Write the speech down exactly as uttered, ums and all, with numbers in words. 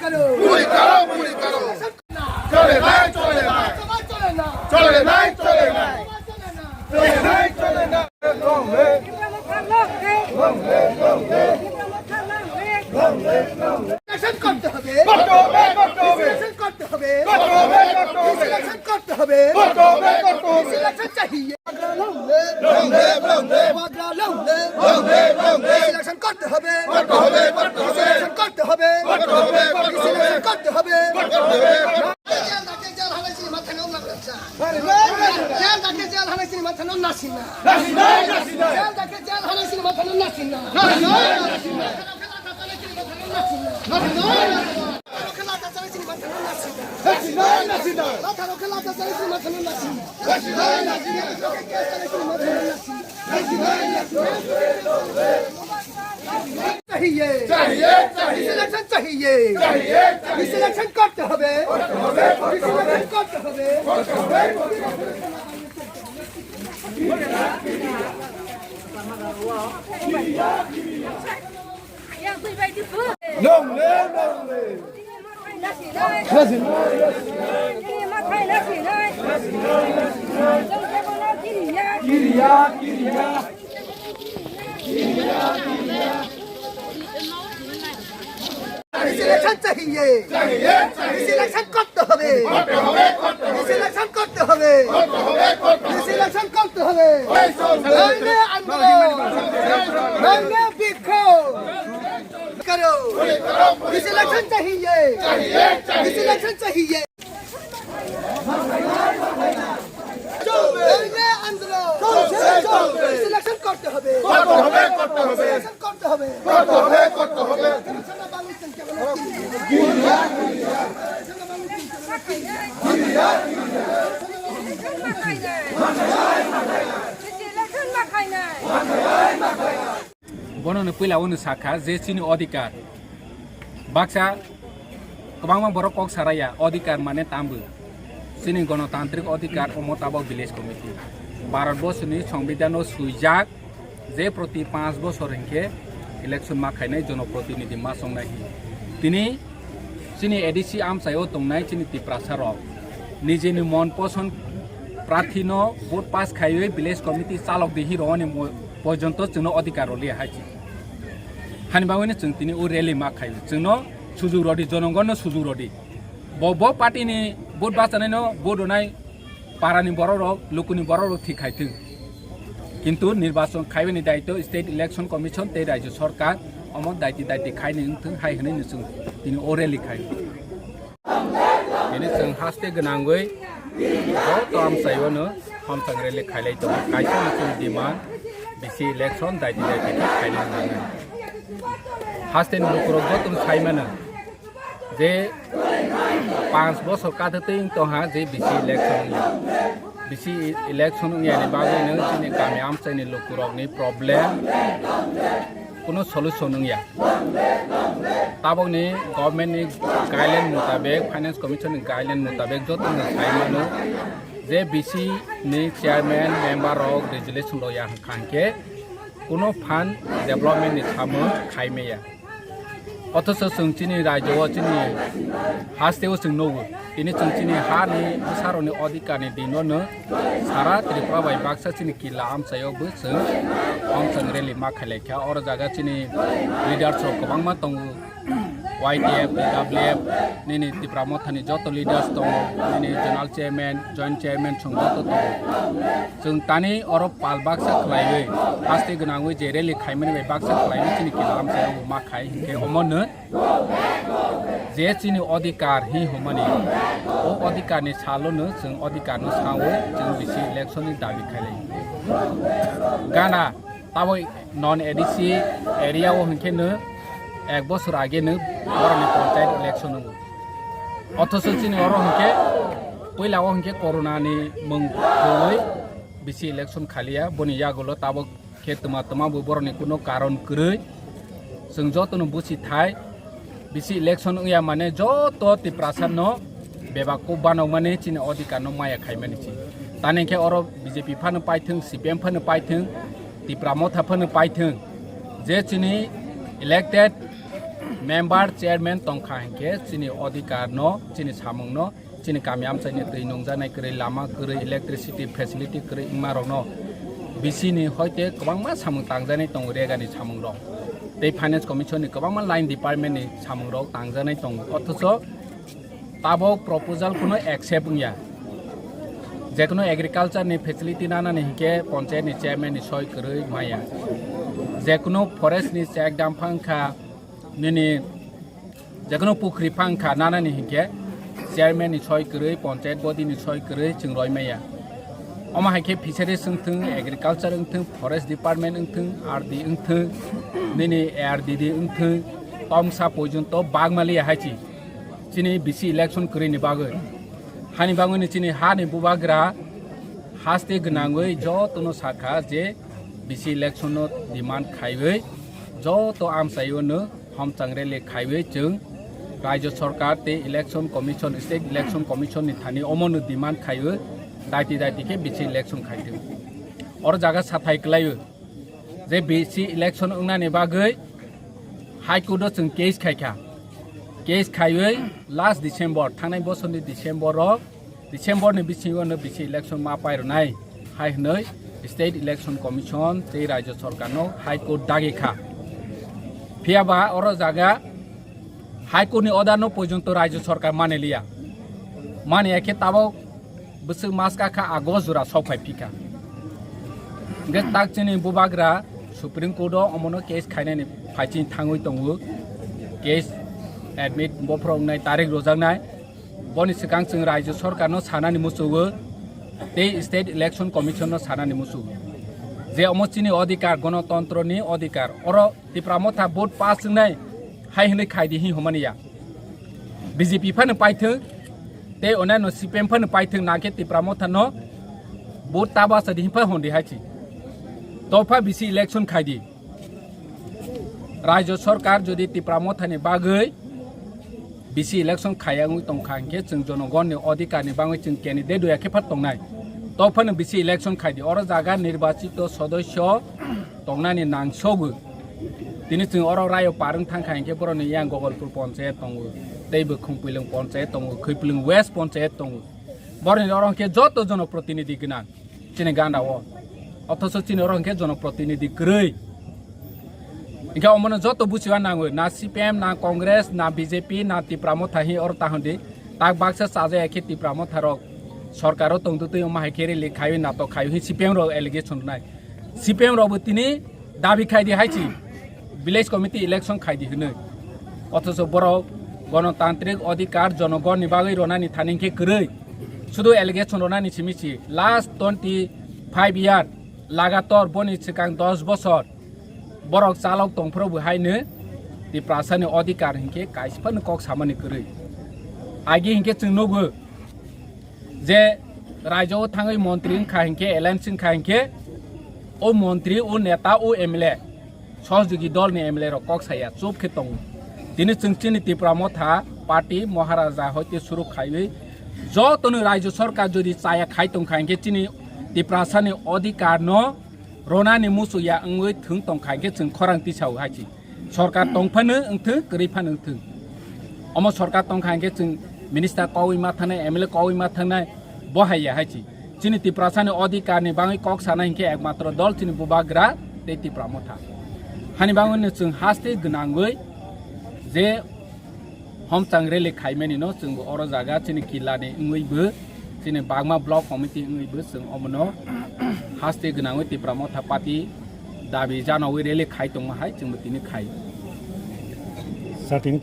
पूरी करो, पूरी करो। চলে নাই, চলে নাই। চলে নাই, চলে নাই। চলে নাই, চলে নাই। ইলেকশন করতে হবে। করতে হবে, করতে হবে। ইলেকশন করতে হবে। করতে হবে, করতে হবে। ইলেকশন করতে হবে। করতে হবে, করতে হবে। ইলেকশন চাহিয়ে। Long live, long live. Election করতে হবে। করতে হবে, করতে হবে। ইলেকশন করতে হবে। করতে হবে, করতে হবে। ইলেকশন করতে হবে। করতে হবে। জেল ডাকে জেল হানাইসিনি মাথায় নাম লাগা। জেল ডাকে জেল হানাইসিনি মাথায় নাম নাসিনা। নাসিনা, নাসিনা। জেল ডাকে জেল হানাইসিনি মাথায় নাম নাসিনা। নাসিনা, নাসিনা। चाहिए। चाहिए, चाहिए। इलेक्शन चाहिए। चाहिए, चाहिए। इलेक्शन করতে হবে। করতে হবে, করতে হবে। ইলেকশন করতে হবে। করতে হবে, করতে হবে। Long live, long live. Kiriya, kiriya. Election চাহিয়ে। চাহিয়ে, চাহিয়ে। ইলেকশন করতে হবে। করতে হবে, করতে হবে। ইলেকশন করতে হবে। করতে হবে, করতে হবে। ইলেকশন করতে হবে। এই চলবে। এই নে আন্দোলন। এই নে বিক্ষোভ। করো। ইলেকশন চাহিয়ে। চাহিয়ে, চাহিয়ে। ইলেকশন চাহিয়ে। চলবে। এই নে আন্দোলন। চলছে, চলবে। ইলেকশন করতে হবে। করতে হবে, করতে হবে। ইলেকশন করতে হবে। করতে হবে, করতে হবে। Bono ni puila uni sakha je chini odhikar. Baksa kwbangma borok kok saraya odhikar mane tambo. Chini gonotantrik odhikar omo tabok village committee. Bharat borsoni songbidhano swijak je proti panch bosor hinkhe election ma khainai jonoprotinidhi ma songnai hi. Tini chini A D C amchaio tongnai chini Tiprasa rok nijini mon poson prathi no vote pass khaiwi village committee chalok di hi roni mo-, porjonto chwngno odhikar rwliya hai chi. Hani bagwino chwng tini o rally ma khaio. Chwngno sujuk rodi, jonogorno sujuk rodi. Bo, bo party ni vote bachanaino vote rwnai parani borok rok, lukuni borok rok thik khai thung. Kintu nirbachon khaibani daityo State Election Commission tei Rajya Sarkar omo daiti daiti khaini wngthung hai hwnwi no chwng tini o rally khaio. Tini chwng haste gwnangwi joto amchaio no hamsang rally khailai tongo. Kaisa no chwng demand B C election daiti daiti khe khaina nangnai. Haste ni lukurok joto no sai mano je panch bosor kathwtwi wng tongha je B C election wngya. B C election wngya ni bagwi no chini kami amchai ni lukurok ni problem kuno solution wngya. Tabokni government ni guideline mutabek, Finance Commission ni guideline mutabek joto no sai mano je B C ni chairman member rok resolution loya hwnkha hwnkhe kuno fund development ni samung khai maya. Othocho chwng chini rajyo o chini haste o chwng nugo. Tini chwng chini ha ni bwsarok ni odhikar ni din o no sara Tripura bai baksa chini killa amchai o bo chwng hamsang rally ma khailai kha. Oro jaga chini leaders rok kwbangma tongo. Y T F, T W F, nini Tipra Motha ni joto leaders tongo, nini zonal chairman, joint chairman chwng joto tongo. Chwng tani oro pal baksa khlaiwi, haste gwnangwi je rally khaimani bai baksa khlaiwi chini kila amchai o ma khai hinkhe omo no je chini odhikar hi hwnmani, o odhikar ni salo no chwng odhikar no sawi chwng B C election ni dabi khailai. Gana Tabok non A D C area o hinkhe no ek bosor age no borokni panchayat election wngo. Othocho chini oro hinkhe puila o hinkhe corona ni mung thangwi B C election khaliya, boni yagulo tabok khe twma twma bo borokni kuno karon kwrwi. Chwng jotono buchi thai. B C election wngya mane joto Tiprasa no bebak kok banok mani chini odhikar no maya khai mani chi. Tani khe oro B J P phano paithwng, C P M phano paithwng, Tipra Motha phano paithwng. Je chini elected Member chairman tongkha hinkhe chini odhikar no, chini samung no, chini kami amchaini twi nungjaknai kwrwi, lama kwrwi, electricity facility kwrwi wngma rokno bisi ni hoite kwbangma samung tangjaknai tongo, rega ni samung rok tei finance commission ni kwbangma line department ni samung rok tangjaknai tongo, othocho tabok proposal kuno accept wngya. Jekunu agriculture ni facility nanani hinkhe panchayat ni chairman ni soi kwrwi maya. Jekunu forest ni check dam phang kha nini, jekunu pukhri phang kha nanani hinkhe chairman ni soi kwrwi, panchayat body ni soi kwrwi chwng roi maya. Omo hai khe fisheries wngthwng, agriculture wngthwng, forest department wngthwng, R D wngthwng, nini A R D D wngthwng, tomsa porjonto bagmaliya hai chi. Chini bisi election kwrwini bagwi. Hani bagwini chini hani bubagra haste gwnangwi jotono sakha je bisi election no demand khaiwi joto amchaio no homchang rally khaiwi chwng Rajya Sarkar tei Election Commission, State Election Commission ni thani omono demand khaiwi daiti daiti khe bisi election khaitwng. Oro jaga sathai kwlaiwi je bisi election wngnani bagwi High Court o chwng case khaikha. Case khaiwi last December, thangnai bosorni December o, December ni bisingo no bisi election ma pairwnai hai hwnwi State Election Commission tei Rajya Sarkar no High Court dagi kha. Phiya ba oro jaga High Court ni order no porjonto Rajya Sarkar mani liya. Mani ya khe tabok bwswk maska kha August jora sok phai phikha. Hingkhe tak chini bubagra Supreme Court o omono case khainani phaiching thangwi tongo. Case admit bophorok wngnai, tarik rojaknai. Boni swkang chwng Rajya Sarkar no sanani muchungo tei State Election Commission no sanani muchungo je omo chini odhikar, gonotontro ni odhikar. Oro Tipra Motha vote pass wngnai hai hwnwi khaidi hi hwnmani ya. B J P phano paithwng tei onano C P M phano paithwng, nakhe Tipra Motha no vote ta bachadi hinpha hondi hai chi. Topha bisi election khaidi. Rajya Sarkar jodi Tipra Motha ni bagwi bisi election khayangwi tongkha hinkhe chwng jonogonni odhikar ni bagwi chwng candidate doya khe phat tongnai. Tophano bisi election khaidi. Oro jaga nirbachito sodosyo tongnani nangsogo. Tini chwng oro rayo parwng thangkha hinkhe boroni yang Gogolpur ponchayat tongo, tei bo Khumpuilung ponchayat tongo, Khwipulung West ponchayat tongo. Boroni oro hinkhe joto jonoprotinidhi gwnang chini ganda o. Othocho chini oro hinkhe jonoprotinidhi kwrwi. Hinkhe omono joto buchiba nangwi, na C P M, na Congress, na B J P, na Tipra Motha hi oro ta hwndi. Tak baksa chajaya khe Tipra Motha rok sorkar o tongtwtwi omo hai khe rally khaiwi natok khaiwi hi C P M rok allegation rwnai. C P M rok bo tini dabi khai di hai chi, village committee election khai di hwnwi. Othocho borok gonotantrik odhikar jonogon ni bagwi ronani thani khe kwrwi. Sudu allegation ronani simi si last twenty five year lagator boni swkang dos bosor borok chalok tongphuru bo haino Tiprasa ni odhikar hinkhe kaisa phano kok samani kwrwi. Agi hinkhe chwng nugo je raijao thangwi montri wngkha hinkhe, alliance wngkha hinkhe, o montri, o neta, o M L A, sohjogi dol ni M L A rok kok saya, chup khe tongo. Tini chwng chini Tipra Motha party Maharaja hoite suru khaiwi jotono raijyo sarkar jodi chaya khai tongkha hinkhe chini Tiprasa ni odhikar no ronani muchuk ya wngwi thwng tongkha hinkhe chwng khorang tisao hai chi. Sorkar tong phano wngthwng, kwrwi phano wngthwng. Omo sorkar tongkha hinkhe chwng minister kogwi ma thangnai, M L A kogwi ma thangnai, bo hai ya hai chi. Chini Tiprasani odhikar ni bagwi kok sanai hinkhe ekmatro dol chini Bubagra tei Tipra Motha. Hani bagwi no chwng haste gwnangwi je homchang rally khaimani no chwng bo oro jaga chini killa ni wngwi bo, chini Bagma block committee wngwi bo chwng omono haste gwnangwi Tipra Motha party dabi janawi rally khai tongma hai chwng bo tini khai. Sir, tini